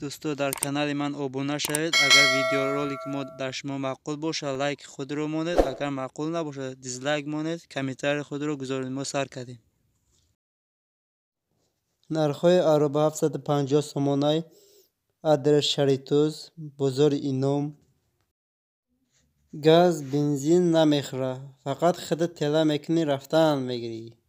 Дӯсто, дар канали ман обуна шавед. Агар видеоролики мо дар шумо маъқул бошад, лайки худро монед, агар маъқул набошад, дизлайк монед, комментарии худро гузоред. Мо сар кардем. Нархҳои ароба 750 сомонай. Адрес: Шаритӯз, бозори Ином. Газ, бензин намехӯра, фақат худат тела мекунӣ, рафтан мегирӣ.